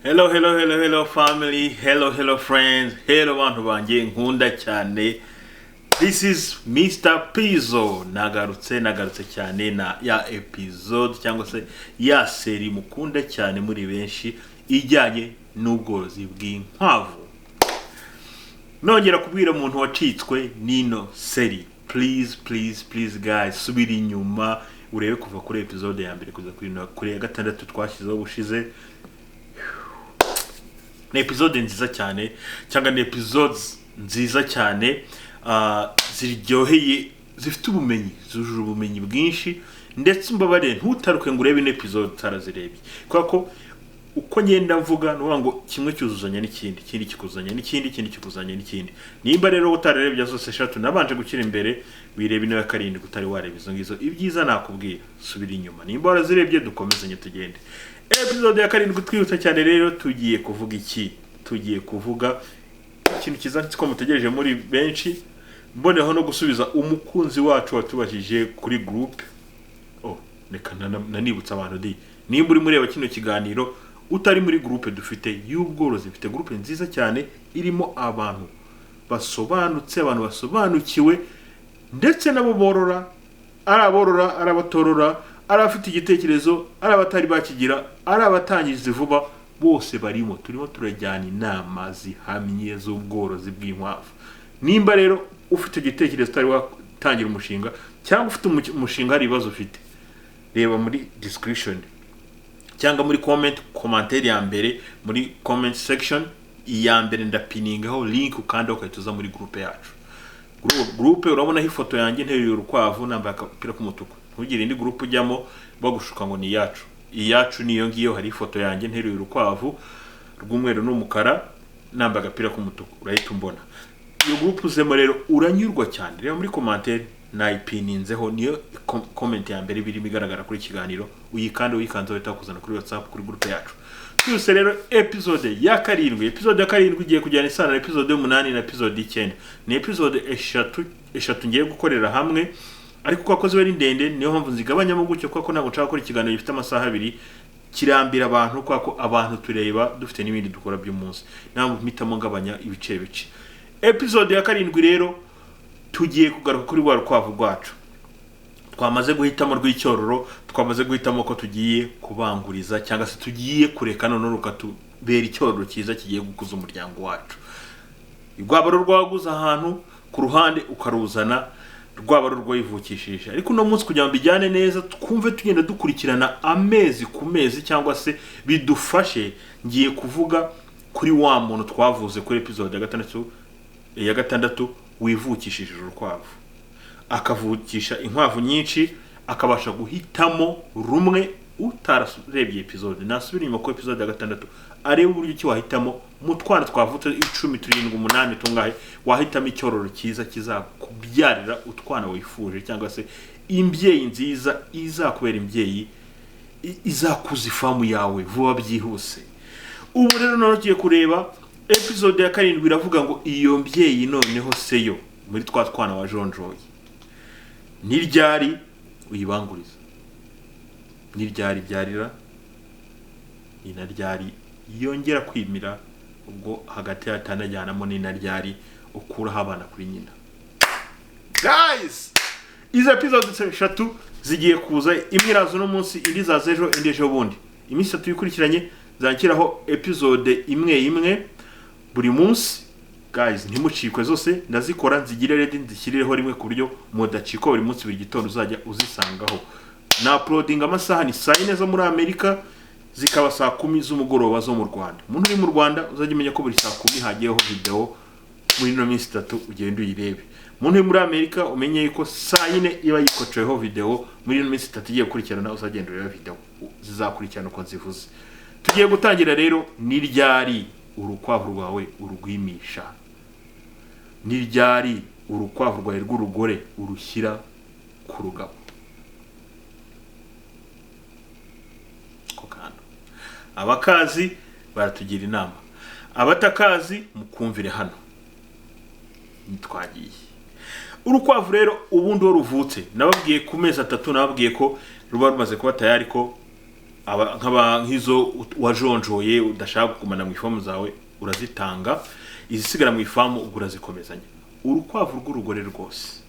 Hello, hello, hello, hello family, hello, hello friends, hello bantu banjye nkunda cyane. This is Mr. Pizzo. Nagarutse, nagarutse cyane na ya episode cyangwa se ya série mukunda cyane muri benshi ijyanye n'ubworozi bw'inkwavu. Nongera kubwira umuntu wacitswe n'ino série, please, please, please guys, subira inyuma urebe kuva kuri episode ya mbere kugeza kuri ya gatandatu twashyizeho ubushize. Ni episode nziza cyane cyangwa ni episodes nziza cyane, ziryoheye, zifite ubumenyi, zujuje ubumenyi bwinshi. Ndetse mbabarire, ntutaruke ngo urebe ino episode utarazirebye, kubera ko uko ngenda mvuga ni ukuvuga ngo kimwe cyuzuzanya n'ikindi, ikindi kikuzanya n'ikindi, ikindi kikuzanya n'ikindi. Nimba rero utararebye zose eshatu nabanje gushyira imbere, wirebe ino ya karindwi utari wareba izo ngizo. Ibyiza nakubwira, subira inyuma. Nimba warazirebye, dukomezanye tugende. Episode ya karindwi, twihuta cyane rero, tugiye kuvuga iki? Tugiye kuvuga ikintu cyiza ko mutegereje muri benshi. Mboneho no gusubiza umukunzi wacu watubajije kuri group. Oh, reka nanibutsa abantu di, nimba uri mureba kino kiganiro utari muri groupe dufite y'ubworozi, mfite groupe nziza cyane irimo abantu basobanutse, abantu basobanukiwe, ndetse nabo borora, ari aborora, ari abatorora, ari abafite igitekerezo, ari abatari bakigira, ari abatangiza vuba, bose barimo. Turimo turajyana inama zihamye z'ubworozi bw'inkwavu. Nimba rero ufite igitekerezo utari watangira umushinga, cyangwa ufite umushinga hari ibibazo ufite, reba muri description cyangwa muri comment, commentaire ya mbere muri comment section iya mbere, ndapiningaho link, ukanda ugahita uza muri groupe yacu. Groupe urabonaho ifoto yanjye nteruye urukwavu, nambaye agapira k'umutuku. Ntugire indi groupe ujyamo bagushuka ngo ni iyacu. Iyacu niyo ngiyo, hari ifoto yanjye nteruye urukwavu rw'umweru n'umukara, nambaye agapira k'umutuku, urahita umbona. Iyo groupe uzemo rero uranyurwa cyane. Reba muri commentaire nayipininzeho, niyo comment ya mbere birimo igaragara kuri kiganiro. Uyikande, uyikanze uhita bakuzana kuri WhatsApp kuri groupe yacu. Twihuse rero, episode ya karindwi. Episode ya karindwi igiye kujyana isano na episode y'umunani na episode y'icyenda. Ni episode eshatu, eshatu ngiye gukorera hamwe, ariko kuko ziba ari ndende niyo mpamvu nzigabanyamo gutyo, kuko ntabwo nshaka gukora ikiganiro gifite amasaha 2 kirambira abantu, kubera ko abantu tureba dufite n'ibindi dukora by'umunsi. Niyo mpamvu mpitamo ngabanya ibice bice. Episode ya karindwi rero tugiye kugaruka kuri rwa rukwavu rwacu twamaze guhitamo rw'icyororo, twamaze guhitamo ko tugiye kubanguriza cyangwa se tugiye kureka noneho rukatubera icyororo cyiza kigiye gukuza umuryango wacu. Rwaba ari urwaguze ahantu ku ruhande ukaruzana, rwaba ari urwayivukishije. Ariko uno munsi, kugira ngo bijyane neza, twumve tugenda dukurikirana amezi ku mezi cyangwa se bidufashe, ngiye kuvuga kuri wa muntu twavuze kuri episode ya gatandatu, ya gatandatu, wivukishije urukwavu, akavukisha inkwavu nyinshi, akabasha guhitamo rumwe. Utararebye episode nasubira inyuma kuri episode ya gatandatu arebe uburyo ki wahitamo mu twana twavutse 10, turindwi, umunani, tungahe, wahitamo icyororo cyiza kizakubyarira utwana wifuje, cyangwa se imbyeyi nziza izakubera imbyeyi izakuza ifamu yawe vuba byihuse. Ubu rero noneho tugiye kureba episode ya karindwi, iravuga ngo iyo mbyeyi noneho seyo muri twa twana wajonjoye, ni ryari uyibanguriza, ni ryari byarira, ni na ryari yongera kwimira, ubwo hagati yatanajyanamo, ni na ryari ukuraho abana kuri nyina. Guys, izi episode eshatu zigiye kuza, imwe iraza uno munsi, indi izaza ejo, indi ejo bundi. Iminsi 3 ikurikiranye nzashyiraho episode imwe imwe buri munsi. Guys, ntimucikwe, zose ndazikora nzigire ready, nzishyirireho rimwe ku buryo mudacikwa. Buri munsi, buri gitondo uzajya uzisangaho. Na uploading amasaha ni saa 4 zo muri Amerika, zikaba saa 10 z'umugoroba zo mu Rwanda. Umuntu uri mu Rwanda uzajya umenya ko buri saa 10 hagiyeho video muri ino minsi 3, ugende uyirebe. Umuntu uri muri Amerika umenye yuko saa 4 iba yikocoyeho video muri ino minsi 3 igiye gukurikirana, uzagenda urebe video zizakurikirana uko nzivuze. Tugiye gutangira rero. Ni ryari urukwavu rwawe urugwimisha? Ni ryari urukwavu rwawe rw'urugore urushyira ku rugabo? Ako kantu abakazi baratugira inama, abatakazi mukumvire hano. Twagiye. Urukwavu rero ubundi iyo ruvutse, nababwiye ku mezi 3, nababwiye ko ruba rumaze kuba tayari ko Nk'izo wajonjoye udashaka kugumana mu ifamu zawe, urazitanga. Izisigara mu ifamu ubwo urazikomezanya. Urukwavu rw'urugore rwose,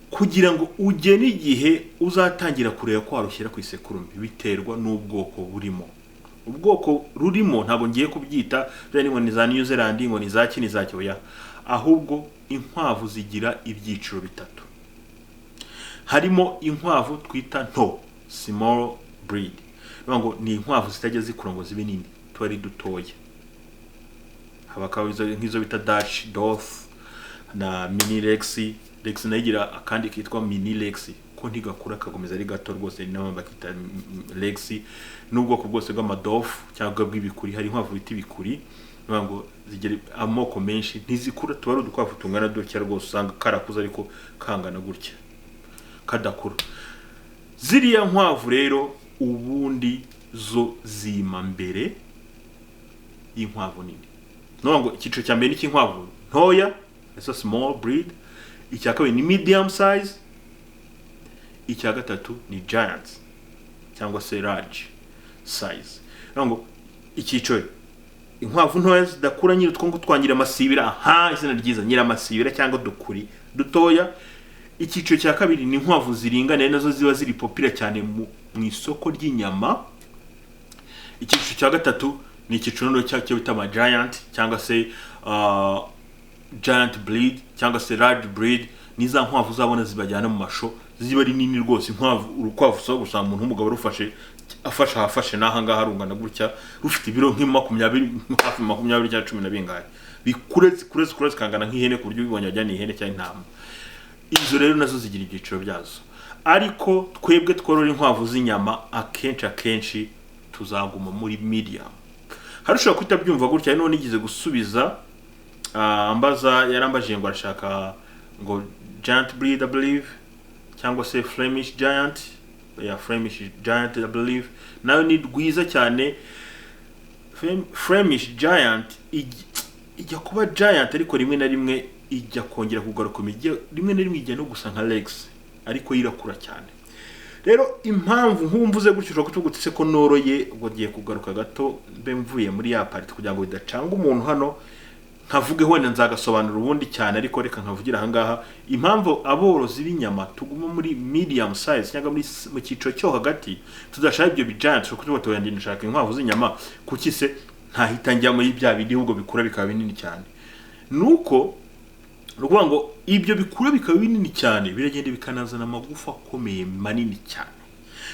kugira ngo ugene igihe uzatangira kureba ko warushyira ku isekurume, biterwa n'ubwoko burimo. Ubwoko rurimo ntabwo ngiye kubyita bya ngo ni za New Zealand, ngo ni za ki, ni za cyoya, ahubwo inkwavu zigira ibyiciro bitatu. Harimo inkwavu twita nto, small breed, bivuga ngo ni inkwavu zitajya zikura ngo zibe nini, tuba ari dutoya. Habakaba nk'izo bita Dutch Dwarf na Mini Rex. Rex nayo igira akandi kitwa Mini Rex, ko ntigakura, kakomeza ari gato rwose, ni nayo bakita Rex. N'ubwoko bwose bw'amadwarf cyangwa bw'ibikuri. Hari inkwavu bita ibikuri, bivuga ngo zigira amoko menshi, ntizikura, tuba ari udukwavu tungana dutya rwose, usanga karakuze ariko kangana gutya, kadakura. Ziriya nkwavu rero ubundi zo zima mbere y'inkwavu nini. Ni ngo icyiciro cya mbere ni icy'inkwavu ntoya, esa small breed. Icya kabiri ni medium size. Icya gatatu ni giants cyangwa se large size. Ni ngo icyiciro inkwavu ntoya zidakura nyine, utwo ngutwo twa nyiramasibira, aha izina ryiza, nyiramasibira cyangwa dukuri dutoya. Icyiciro cya kabiri ni inkwavu ziringaniye, nazo ziba ziri popular cyane mu isoko ry'inyama. Icyiciro cya gatatu ni icyiciro noneho cyo bita ama giant cyangwa se giant breed cyangwa se large breed. Ni za nkwavu uzabona zibajyana mu mashow, ziba ari nini rwose. Inkwavu, urukwavu usaba gusanga umuntu w'umugabo rufashe, afashe ahafashe n'aha ngaha rungana gutya, rufite ibiro nka 20, hafi 20 cyangwa cumi na bingahe, bikure, zikure, zikure, zikangana nk'ihene, ku buryo ubibonye wajyana ihene cyangwa intama. Izo rero nazo zigira ibyiciro byazo, ariko twebwe tworora inkwavu z'inyama akenshi akenshi tuzaguma muri medium. Hari ushobora kuhita byumva gutya. None nigeze gusubiza ambaza, yarambajije ngo arashaka ngo giant breed, I believe, cyangwa se Flemish Giant. Ya, Flemish Giant, I believe, nayo ni rwiza cyane. Flemish Giant ijya kuba giant, ariko rimwe na rimwe ijya kongera kugaruka, rimwe na rimwe ijya no gusa nka Rex, ariko yo irakura cyane. Rero impamvu nk'ubu mvuze gutyo, ushobora kutuvuga uti: "Se ko noroye?" Ubwo ngiye kugaruka gato, mbe mvuye muri ya part kugira ngo bidacanga umuntu hano, nkavuge wenda nzagasobanura ubundi cyane, ariko reka nkavugira ahangaha impamvu aborozi b'inyama tuguma muri medium size cyangwa mu cyiciro cyo hagati, tudashaka ibyo bigiant. Ushobora kutuvuga tuti: "Ndashaka inkwavu z'inyama, kuki se ntahita njya muri bya bindi ahubwo bikura bikaba binini cyane?" Nuko ni ukuvuga ngo ibyo bikura bikaba binini cyane, biragenda bikanazana amagufa akomeye manini cyane.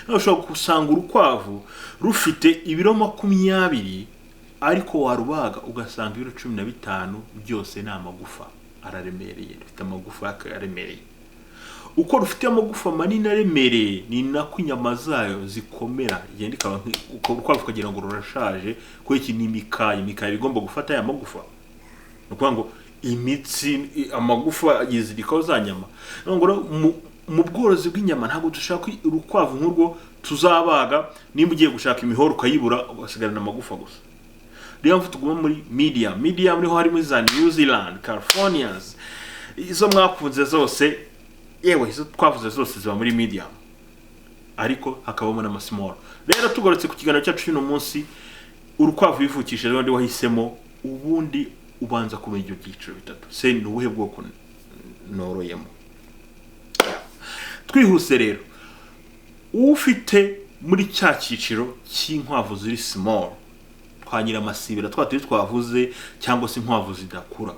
Nawe ushobora gusanga urukwavu rufite ibiro 20, ariko warubaga ugasanga ibiro 15 byose ni amagufa, araremereye, rufite amagufa aremereye. Uko rufite amagufa manini aremereye, ni nako inyama zayo zikomera, igenda ikaba urukwavu ukagira ngo rurashaje. Kubera iki? Ni imikaya. Imikaya iba igomba gufata aya magufa. Ni ukuvuga ngo imitsi, amagufa yizirikaho za nyama. Ni ukuvuga ngo rero mu bworozi bw'inyama ntabwo dushaka urukwavu nk'urwo tuzabaga, nimba ugiye gushaka imihoro ukayibura, ugasigarana amagufa gusa. Niyo mpamvu tuguma muri medium. Medium niho harimo za New Zealand, Californians, izo mwakunze zose, yewe izo twavuze zose ziba muri medium, ariko hakabamo n'amasmall. Rero tugarutse ku kiganiro cyacu cy'uno munsi, urukwavu wivukishije rero wahisemo, ubundi ubanza kumenya ibyo byiciro bitatu. Se ni ubuhe bwoko noroyemo? Twihuse rero, ufite muri cya cyiciro cy'inkwavu ziri small, twa nyiramasibira twa turi twavuze, cyangwa se inkwavu zidakura,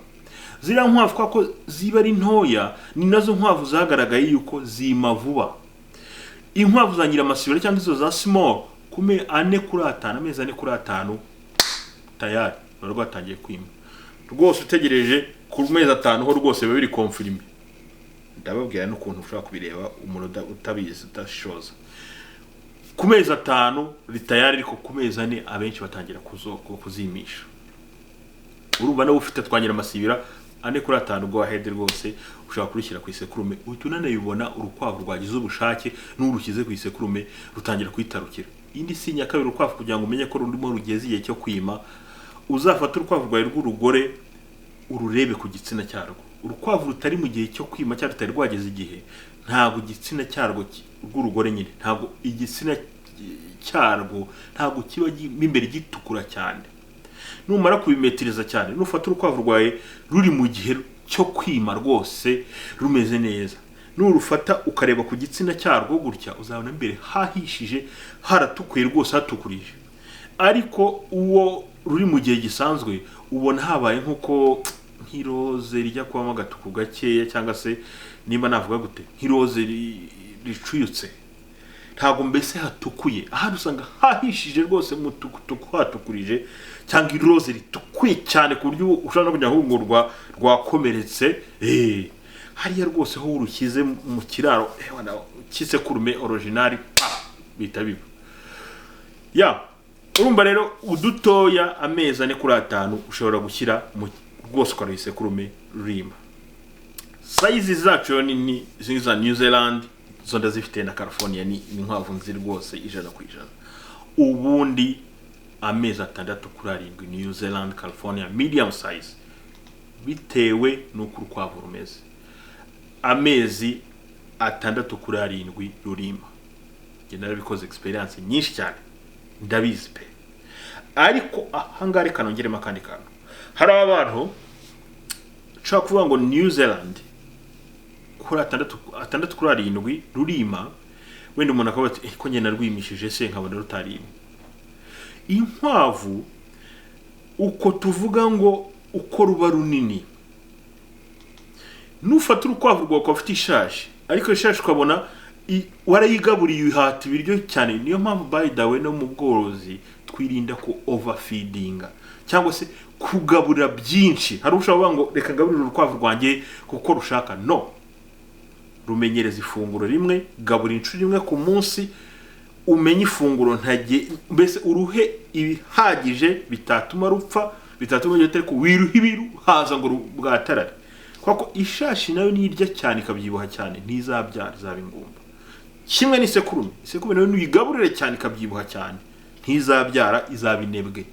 ziriya nkwavu kubera ko ziba ari ntoya, ni nazo nkwavu zagaragaye yuko zima vuba. Inkwavu za nyiramasibira cyangwa izo za small, ku mezi 4 kuri 5, amezi 4 kuri 5, tayari ruba rwatangiye kwima rwose. Utegereje ku mezi 5 ho rwose biba biri confirmé. Ndababwira n'ukuntu ushobora kubireba umuntu utabizi, utashoza. Ku mezi 5 ritayari, ariko ku mezi 4 abenshi batangira kuzimisha. Urumva nawe ufite twa nyiramasibira, 4 kuri 5, go ahead rwose, ushobora kurushyira ku isekurume, uhita unanabibona. Urukwavu rwagize ubushake n'urushyize ku isekurume rutangira kwitarukira. Indi signe ya kabiri, urukwavu kugira ngo umenye ko rurimo rugeze igihe cyo kwima, uzafate urukwavu rwawe rw'urugore ururebe ku gitsina cyarwo. Urukwavu rutari mu gihe cyo kwima cyangwa rutari rwageze igihe, ntabwo igitsina cyarwo rw'urugore nyine, ntabwo igitsina cyarwo ntabwo kiba mo imbere gitukura cyane. Numara kubimetiriza cyane, nufata urukwavu rwawe ruri mu gihe cyo kwima rwose rumeze neza, nurufata ukareba ku gitsina cyarwo gutya, uzabona imbere hahishije, haratukuye rwose, hatukurije. Ariko uwo ruri mu gihe gisanzwe ubona habaye nk'uko nk'iroze rijya kubamo agatuku gakeya, cyangwa se nimba navuga gute, nk'iroze ricuyutse, ntabwo mbese hatukuye. Ahandi usanga hahishije rwose mutukutuku, hatukurije, cyangwa iroze ritukuye cyane ku buryo ushobora no kujya ahubwo rwakomeretse. Hariya rwose ho urushyize mu kiraro cy'isekurume original, pa bihita biba ya. Urumva rero udutoya amezi 4 kuri 5 ushobora gushyira mu rwose ukareba isekurume rurima. Size zacu yo nini izi za New Zealand zo ndazifite na California, ni inkwavu nzi rwose 100%. Ubundi amezi 6 kuri 7, New Zealand, California, medium size, bitewe n'uko urukwavu rumeze, amezi 6 kuri 7 rurima. Njye narabikoze experience nyinshi cyane, ndabizi pe. Ariko ahangaha reka nongeremo akandi kantu. Hari abantu ushobora kuvuga ngo New Zealand kuri 6 kuri 7 rurima, wenda umuntu akavuga ati: "Ko njye narwimishije se nkabona rutarima?" Inkwavu uko tuvuga ngo uko ruba runini, nufata urukwavu rwawe ukaba ufite ishashi, ariko ishashi ukabona warayigaburiye, uyihata ibiryo cyane. Niyo mpamvu, by the way, no mu bworozi twirinda ku overfeedinga cyangwa se kugaburira byinshi. Hari ushobora kuvuga ngo reka ngaburire urukwavu rwanjye kuko rushaka. No rumenyereza ifunguro rimwe, gabura inshuro imwe ku munsi, umenye ifunguro ntage, mbese uruhe ibihagije bitatuma rupfa, bitatuma ugira, ariko wiruha ibiruhaza ngo bwatarare, kuko ishashi nayo nirya cyane ikabyibuha cyane ntizabyara, izaba ingumba. Kimwe n'isekurume, isekurume nayo nuyigaburire cyane ikabyibuha cyane ntizabyara, izaba inebwe.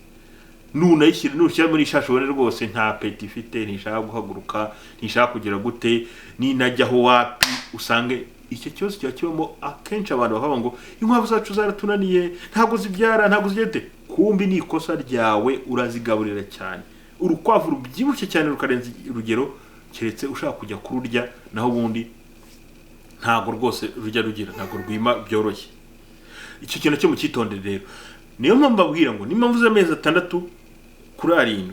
Nunayishyira, nushyira muri ishashi, ubone rwose nta appétit ifite, ntishaka guhaguruka, ntishaka kugira gute, ninajyaho wapi. Usange icyo kibazo kiba kibamo akenshi, abantu bakavuga ngo inkwavu zacu zaratunaniye, ntabwo zibyara, ntabwo zigira. Kumbi ni ikosa ryawe, urazigaburira cyane. Urukwavu rubyibushye cyane rukarenza urugero, keretse ushaka kujya kururya, naho ubundi ntabwo rwose rujya rugira, ntabwo rwima byoroshye. Icyo kintu cyo mucyitondere rero. Niyo mpamvu mbabwira ngo nimba mvuze amezi 6 kuri 7,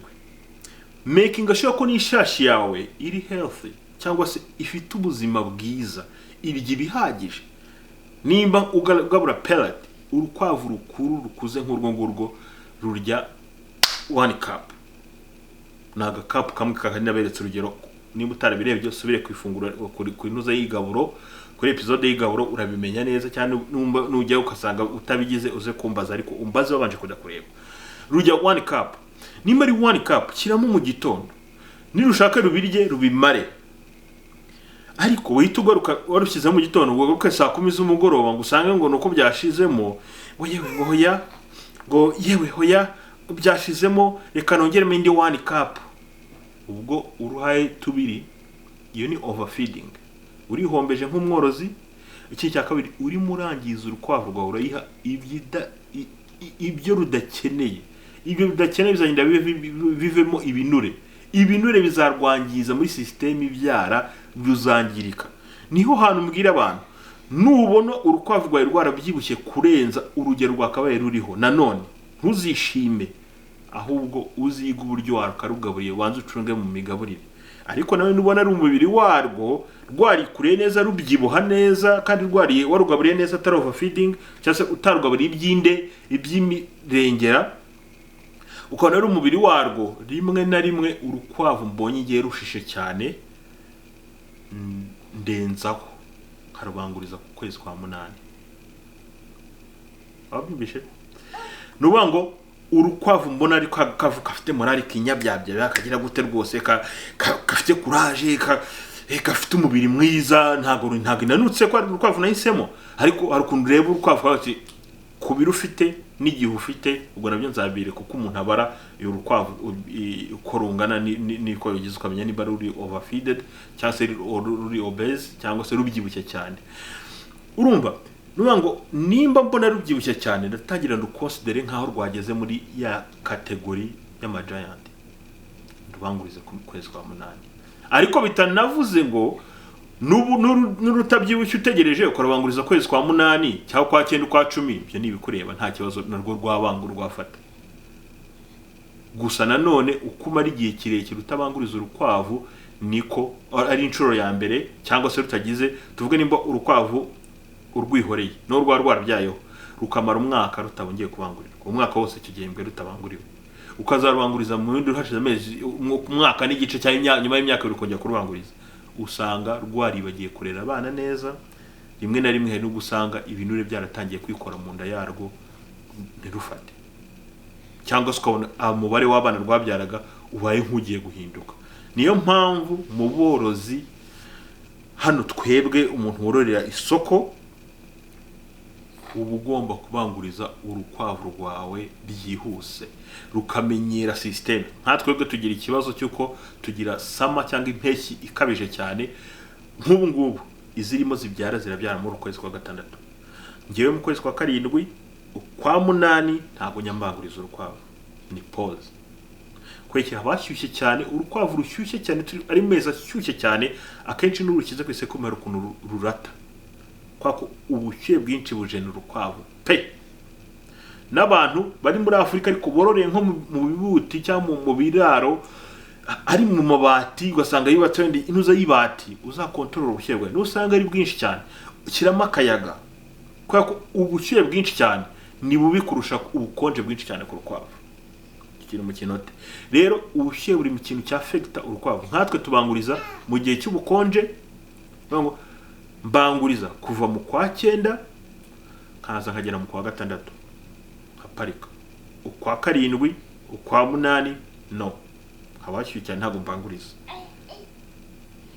making sure ko n'ishashi yawe iri healthy cyangwa se ifite ubuzima bwiza, irya ibihagije. Nimba ugabura pellet, urukwavu rukuru rukuze nk'urwo ngurwo rurya one cup, ni agakapu kamwe kakandi naberetse urugero. Niba utarabirebye, usubire ku ifunguro, ku inoza y'igaburo, kuri episode y'igaburo, urabimenya neza cyane. Numba nujya ugasanga utabigize, uze kumbaza, ariko umbaze wabanje kujya kureba. Rujya one cup. Nimba ari one cup, shyiramo mu gitondo, nirushaka rubirye rubimare. Ariko uhita ugaruka warushyizemo mu gitondo, ngo ugaruke saa 10 z'umugoroba ngo usange ngo nuko byashizemo, ngo yewe, ngo hoya, ngo yewe hoya byashizemo, reka nongeremo indi one cup. Ubwo uruhaye tubiri, iyo ni overfeeding, urihombeje nk'umworozi. Ikindi cya kabiri, urimo urangiza urukwavu rwawe, urayiha ibyo rudakeneye. Ibyo rudakeneye bizagenda bivemo ibinure, ibinure bizarwangiza muri sisiteme ibyara, ruzangirika. Niho hantu mbwira abantu, nubona urukwavu rwawe rwarabyibushye kurenza urugero rwakabaye ruriho, nanone ntuzishime, ahubwo uziga uburyo wakarugaburiye, wanze ucunge mu migaburire. Ariko nawe nubona ari umubiri warwo rwarikuriye neza, rubyibuha neza, kandi rwariye, warugaburiye neza, atari overfeeding cyangwa se utarugaburiye iby'inde, iby'imirengera, ukabona ari umubiri warwo. Rimwe na rimwe urukwavu mbonye igihe rushishe cyane, ndenzaho nkarubanguriza ku kwezi kwa munani. Wabyumvishe? Ni ukuvuga ngo urukwavu mbona ari kavu gafite morale, kinyabyabya, kagira gute rwose, gafite courage, gafite umubiri mwiza, ntabwo inanutse ko ari urukwavu nahisemo. Ariko hari ukuntu ureba urukwavu ukavuga ati ku biro ufite n'igihe ufite, ubwo nabyo nzabire kuko umuntu abara urukwavu uko rungana n'uko rugize, ukamenya niba ruri overfeeded cyangwa se ruri obese cyangwa se rubyibushye cyane. Urumva? Nuvuga ngo nimba mbona rubyibushye cyane, ndatangira nduconsidere nk'aho rwageze muri ya category y'amagiant, ndubangurize ku kwezi kwa munani. Ariko bitanavuze ngo n'ubu n'urutabyibushye utegereje ukarubanguriza ukwezi kwa munani cyangwa kwa cyenda, ukwa 10, ibyo ni ibikureba, nta kibazo, narwo rwabanga rwafata. Gusa nanone uko umara igihe kirekire utabanguriza urukwavu, niko ari inshuro ya mbere cyangwa se rutagize, tuvuge nimba urukwavu urwihoreye n'uwo rwaba rwarabyayeho rukamara umwaka rutabongeye kubangurirwa, umwaka wose icyo gihembwe rutabanguriwe, ukazarubanguriza mu bindi hashize amezi umwaka n'igice cyangwa nyuma y'imyaka 2 ukongera kurubanguriza, usanga rwaribagiye kurera abana neza. Rimwe na rimwe hari n'ubwo usanga ibinure byaratangiye kwikora mu nda yarwo ntirufate, cyangwa se ukabona umubare w'abana rwabyaraga ubaye nk'ugiye guhinduka. Niyo mpamvu mu borozi hano twebwe, umuntu wororera isoko, uba ugomba kubanguriza urukwavu rwawe byihuse rukamenyera système. Nka twebwe tugira ikibazo cy'uko tugira summer cyangwa impeshyi ikabije cyane. Nk'ubu ngubu izirimo zibyara zirabyara muri ukwezi kwa gatandatu. Ngewe mu kwezi kwa karindwi, ukwa munani, ntabwo nyambanguriza urukwavu, ni pause. Kwekera haba hashyushye cyane. Urukwavu rushyushye cyane, turi ari mezi ashyushye cyane, akenshi n'urushyize ku isekurume hari ukuntu rurata, kwa ko ubushyuhe bwinshi bujena urukwavu pe. N'abantu bari muri Afurika ariko bororeye nko mu bibuti cyangwa mu biraro ari mu mabati, ugasanga yubatse wenda intuza y'ibati, uzakontorora ubushyuhe bwawe. Nusanga ari bwinshi cyane, ushyiramo akayaga, kubera ko ubushyuhe bwinshi cyane ni bubi kurusha ubukonje bwinshi cyane ku rukwavu. Ikintu mu kinote rero, ubushyuhe buri mu kintu cya affecta urukwavu. Nkatwe tubanguriza mu gihe cy'ubukonje. Bivuga ngo mbanguriza kuva mu kwa cyenda, nkaza nkagera mu kwa gatandatu nkaparika. Ukwa karindwi, ukwa munani, no haba hashyushye cyane, ntabwo mbanguriza.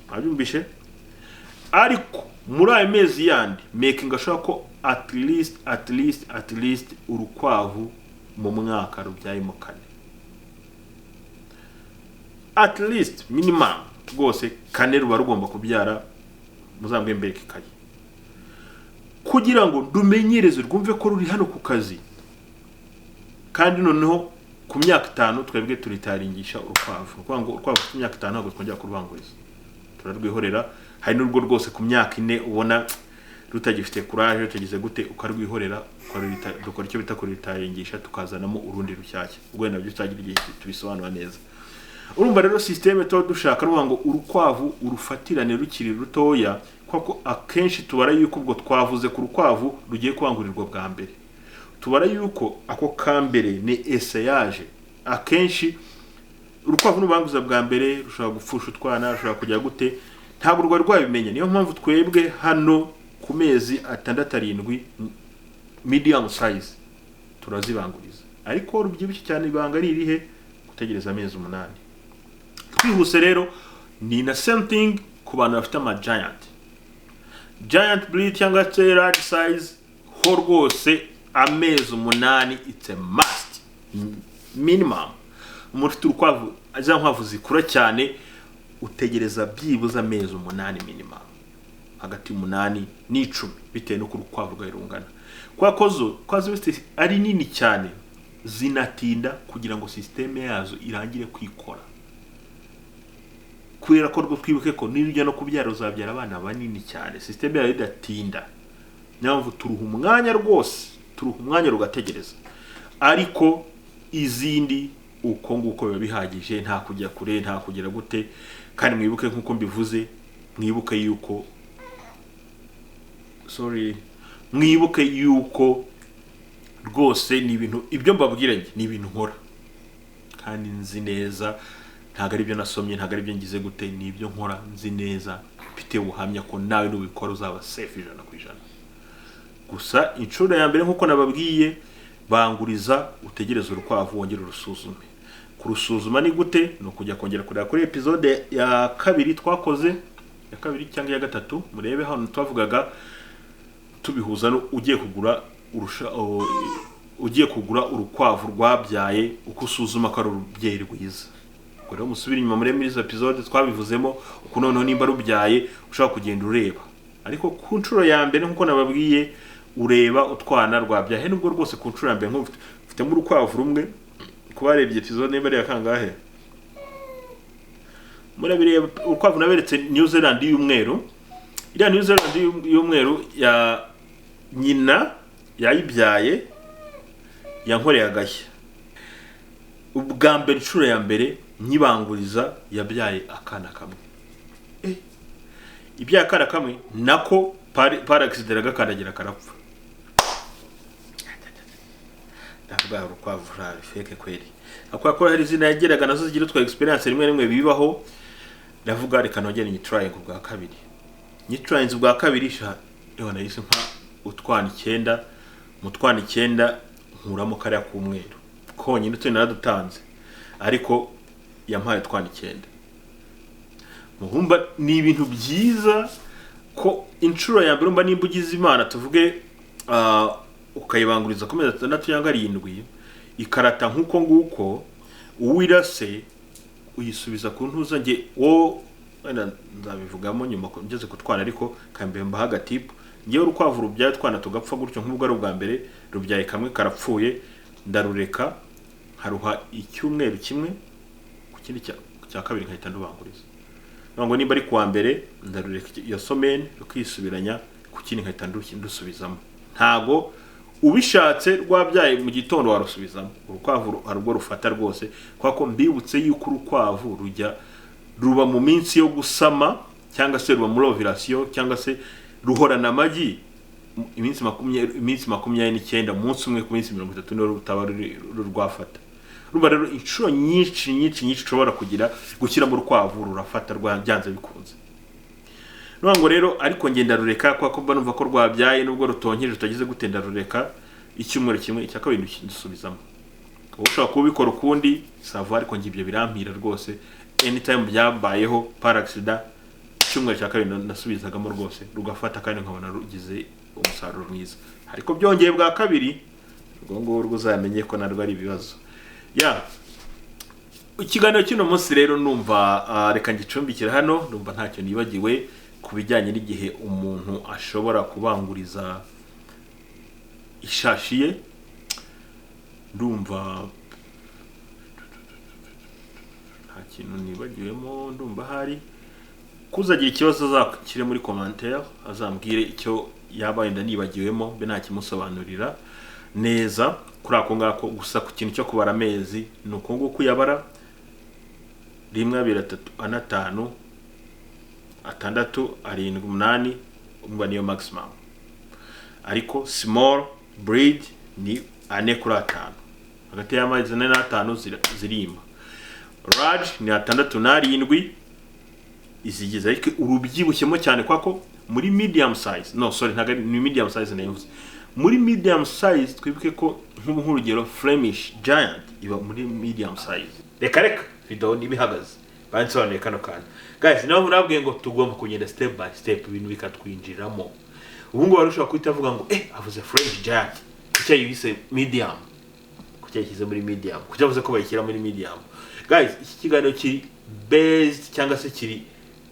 Mwabyumvishe? Ariko muri ayo mezi yandi, making sure ko at least, at least, at least urukwavu mu mwaka rubyayemo kane, at least minimum rwose kane ruba rugomba kubyara. Muzambwe mbereke ikayi kugira ngo rumenyereze, rwumve ko ruri hano ku kazi. Kandi noneho ku myaka 5 twebwe turitaringisha urukwavu. Ni ukuvuga ngo urukwavu ku myaka 5 ntabwo twongera kurubanguriza, turarwihorera. Hari n'urwo rwose ku myaka 4 ubona rutagifite courage, rutagize gute, ukarwihorera, dukora icyo bita kuritaringisha, tukazanamo urundi rushyashya. Ubwo nabyo tutagira igihe tubisobanura neza. Urumva rero système tuba dushaka ruvuga ngo urukwavu urufatirane rukiri rutoya, kuko akenshi tubara yuko ubwo twavuze ku rukwavu rugiye kubangurirwa bwa mbere, tubara yuko ako ka mbere ni essayage. Akenshi urukwavu nubanguza bwa mbere rushobora gupfusha utwana, rushobora kujya gute, ntabwo rwari rwabimenya. Niyo mpamvu twebwe hano ku mezi 6, 7, medium size turazibanguriza. Ariko rubyibushye cyane, ibanga ari irihe? Gutegereza amezi 8. Twihuse rero, ni na same thing ku bantu bafite ama giant, giant breed cyangwa se large size. Ho rwose amezi 8, it's a must, minimum. Umuntu ufite urukwavu, za nkwavu zikura cyane, utegereza byibuze amezi 8 minimum, hagati y'8 n'10, bitewe n'uko urukwavu rwawe rungana, kubera ko zo kwa ziba zifite ari nini cyane, zinatinda kugira ngo système yazo irangire kwikora, kubera ko rwo twibuke ko niba ujya no kubyara uzabyara abana banini cyane, système yayo idatinda. Niyo mpamvu turuha umwanya rwose, turuha umwanya rugategereza. Ariko izindi uko nguko biba bihagije, nta kujya kure, nta kugera gute. Kandi mwibuke nk'uko mbivuze, mwibuke yuko, sorry, mwibuke yuko rwose ni ibintu, ibyo mbabwira njye ni ibintu nkora kandi nzi neza. Ntabwo ari ibyo nasomye, ntabwo ari ibyo ngize gute, ni ibyo nkora nzi neza, mfite ubuhamya ko nawe nubikora uzaba safe 100%. Gusa inshuro ya mbere, nk'uko nababwiye, banguriza, utegereze urukwavu, wongere urusuzume. Kurusuzuma ni gute? Ni ukujya kongera kureba kuri episode ya kabiri twakoze, ya kabiri cyangwa iya gatatu, murebe hano twavugaga tubihuza no ugiye kugura urusha ugiye kugura urukwavu rwabyaye, uko usuzuma ko ari urubyeyi rwiza. Ubwo rero musubire inyuma muri izo episode twabivuzemo uko noneho nimba rubyaye ushobora kugenda ureba. Ariko ku nshuro ya mbere, nk'uko nababwiye, Ureba utwana rwabyahe, nubwo rwose ku nshuro ya mbere mfitemo urukwavu rumwe. Kubarebye episode niba ari kangahe murabireba, urukwavu naberetse New Zealand y'umweru, iriya New Zealand y'umweru ya nyina yayibyaye yankoreye agashya. Ubwa mbere, inshuro ya mbere nyibanguriza, yabyaye akana kamwe. Ibyaye akana kamwe nako par accident gakandagira karapfa. Ndavuga urukwavu rari fake kweri, akora ko hari izina yageraga nazo zigira utwa experience rimwe rimwe bibaho. Ndavuga reka nongere nyitrying ubwa kabiri. Nyitrying ubwa kabiri sha, ewa nahise nka utwana 9, mu twana 9 nkuramo kariya k'umweru konyine, utundi naradutanze, ariko yampaye utwana 9. Muhumba ni ibintu byiza ko inshuro ya mbere umva nimba ugize Imana tuvuge ukayibanguriza ku mezi 6 cyangwa 7 ikarata nk'uko nguko, uwirase uyisubiza ku ntuza. Nge wo wenda nzabivugamo nyuma ngeze kutwana, ariko kambe mbaha agatipu. Ngewe urukwavu rubyaye utwana tugapfa gutyo, nk'ubwo ari ubwa mbere rubyaye kamwe karapfuye, ndarureka nkaruha icyumweru kimwe, ku kindi cya kabiri nkahita ndubanguriza. Ngo nimba ari kuwa mbere ndarureka iyo semaine rukisubiranya, ku kindi nkahita ndusubizamo. Ntago ubishatse rwabyaye mu gitondo warusubizamo. Urukwavu hari ubwo rufata rwose, kubera ko mbibutse yuko urukwavu rujya ruba mu minsi yo gusama, cyangwa se ruba muri ovulation, cyangwa se ruhorana amagi iminsi 29, umunsi umwe ku minsi 30 niwo rutaba rwafata. Urumva rero inshuro nyinshi nyinshi nyinshi ushobora kugira gushyira mu rukwavu rurafata byanze bikunze. Ngo rero ariko ngenda rureka kwa ko numva ko rwabyaye nubwo rutonkeje rutagize gute, ndarureka icyumweru kimwe, icya kabiri ndusubizamo. Ushobora kubikora ukundi sava, ariko nge ibyo birampira rwose. Anytime byambayeho par accident, icyumweru cya kabiri nasubizagamo rwose rugafata, kandi nkabona rugize umusaruro mwiza. Ariko byongeye bwa kabiri ubwo ngubwo uzamenye ko narwo ari ibibazo. Ya ikiganiro cy'uno munsi rero numva reka ngicumbikira hano, numva ntacyo nibagiwe ku bijyanye n'igihe umuntu ashobora kubanguriza ishashi ye. Ndumva nta kintu nibagiwemo, ndumva hari kuzagira ikibazo azakire muri commentaire azambwire icyo yaba wenda nibagiwemo, mbe ntakimusobanurira neza kuri ako ngako. Gusa ku kintu cyo kubara amezi ni uko nguko uyabara 1 2 3 4 5 6 7 8, umva niyo maximum. Ariko small breed ni 4 kuri 5, hagati y'amezi 4 na 5 zirima. Large ni 6 na 7 izigize, ariko urubyibushyemo cyane kwa ko muri medium size, no sorry ntago ni medium size nayivuze. Muri medium size twibuke ko nk'urugero Flemish Giant iba muri medium size. Reka video nibihagaze bansobanuye kano kantu guys, naho nabwiye ngo tugomba kugenda step by step ibintu bikatwinjiramo. Ubu ngubu ushobora kuhita avuga ngo avuze Flemish Giant kuki yayise medium, kuki yayishyize muri medium, kuki avuze ko bayishyira muri medium. Guys, iki kiganiro kiri based cyangwa se kiri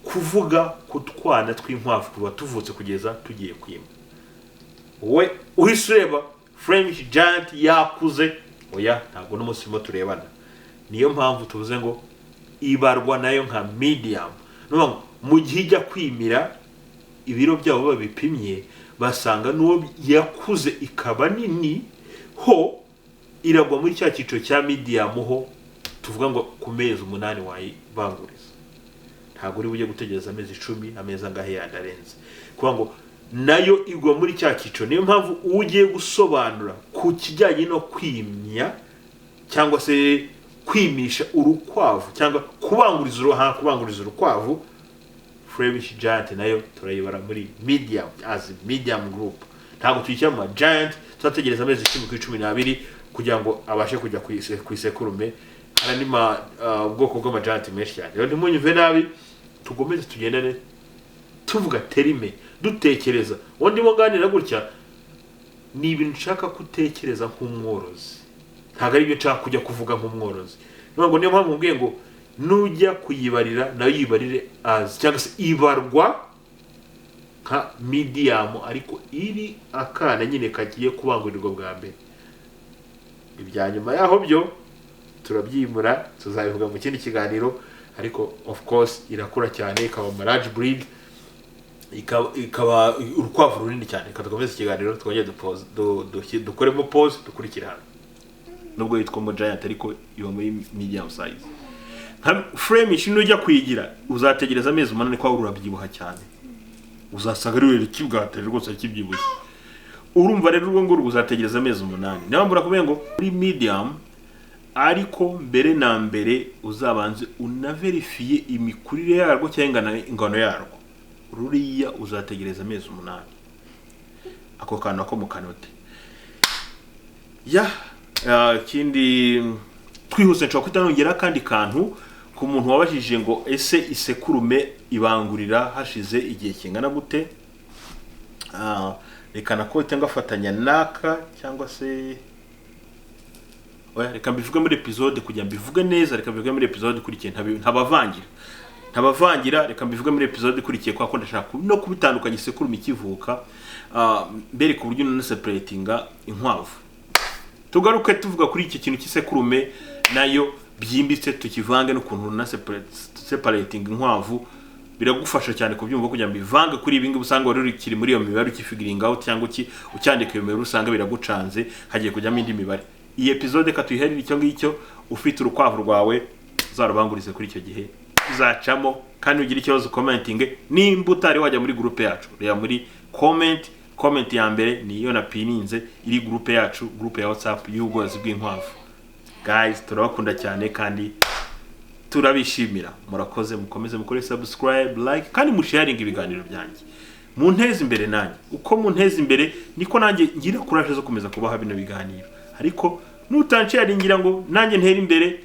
kuvuga ku twana tw'inkwavu kuva tuvutse kugeza tugiye kwima. Wowe uhise ureba Flemish Giant yakuze, oya ntabwo n'umunsi urimo turebana. Niyo mpamvu tuvuze ngo ibarwa nayo nka medium. Nuvuga ngo mu gihe ijya kwimira ibiro byabo babipimye basanga n'uwo yakuze ikaba nini ho iragwa muri cya cyiciro cya medium, ho tuvuga ngo ku mezi 8 wayibanguriza. Ntabwo uri bujye gutegereza amezi 10, amezi angahe yandi arenze, kuvuga ngo nayo igwa muri cya cyiciro. Niyo mpamvu ugiye gusobanura ku kijyanye no kwimya cyangwa se kwimisha urukwavu cyangwa kubanguriza kubanguriza urukwavu, Flemish Giant nayo turayibara muri medium, as medium group. Ntabwo tuyishyira mu giant, tuzategereza amezi 10 kuri 12 kugira ngo abashe kujya ku isekurume. Hari andi ubwoko bw'ama giant menshi cyane. Rero ntimunyumve nabi, tugomeze tugendane tuvuga terme dutekereza. Uwo ndimo nganira gutya ni ibintu nshaka kutekereza nk'umworozi, ntabwo ari ibyo nshaka kujya kuvuga nk'umworozi. Ntabwo niyo mpamvu mbwiye ngo nujya kuyibarira nayo yibarire as, cyangwa se ibarwa Nka medium, ariko iri akana nyine kagiye kubangurirwa bwa mbere. Ibya nyuma yaho byo turabyimura, tuzabivuga mu kindi kiganiro. Ariko of course irakura cyane, ikaba ama large breed, ikaba urukwavu runini cyane. Reka dukomeze ikiganiro, twongere dukoremo pause, dukurikire hano. Nubwo yitwa mo giant, ariko iba muri medium size. Nka Flemish, nujya kuyigira uzategereza amezi 8, ko urabyibuha cyane, uzasanga ari rurerure kibwateye rwose, kibyibushye. Urumva rero, urwo ngurwo uzategereza amezi 8. Niyo mpamvu nakubwiye ngo muri medium, ariko mbere na mbere uzabanze unaverifiye imikurire yarwo cyangwa ingano yarwo. Ruriya uzategereza amezi 8. Ako kantu ako mu kanote ya. Ikindi twihuse, nshobora kuhita nongera akandi kantu ku muntu wabajije ngo: "Ese isekurume ibangurira hashize igihe kingana gute?" Reka nako ngafatanya n'aka, cyangwa se oya, reka mbivuge muri episode kugira mbivuge neza. Reka mbivuge muri episode ikurikiye, ntabavangira. Reka mbivuge muri episode ikurikiye, kubera ko ndashaka no kubitandukanya isekurume ikivuka, mbereka uburyo none separatinga inkwavu. Tugaruke tuvuga kuri iki kintu cy'isekurume nayo byimbitse, tukivange n'ukuntu na separating inkwavu. Biragufasha cyane kubyumva kugira ngo bivange kuri ibi ngibi. Usanga wari ukiri muri iyo mibare, ukifiguringa out cyangwa ucyandika iyo mibare, usanga biragucanze, hagiye kujyamo indi mibare. Iyi episode ka tuyiherere icyo ngicyo. Ufite urukwavu rwawe uzarubangurize kuri icyo gihe, bizacamo. Kandi ugira ikibazo, commenting. Nimba utari wajya muri groupe yacu, reba muri comment, comment ya mbere niyo napininze, iri groupe yacu, groupe ya WhatsApp y'ubworozi bw'inkwavu. Guys, turabakunda cyane kandi turabishimira. Murakoze, mukomeze mukore subscribe, like kandi musharinga ibiganiro byanjye, munteze imbere. Nanjye uko munteze imbere niko nanjye ngira courage zo komeza kubaha bino biganiro. Ariko nutansharingira ngo nanjye ntere imbere.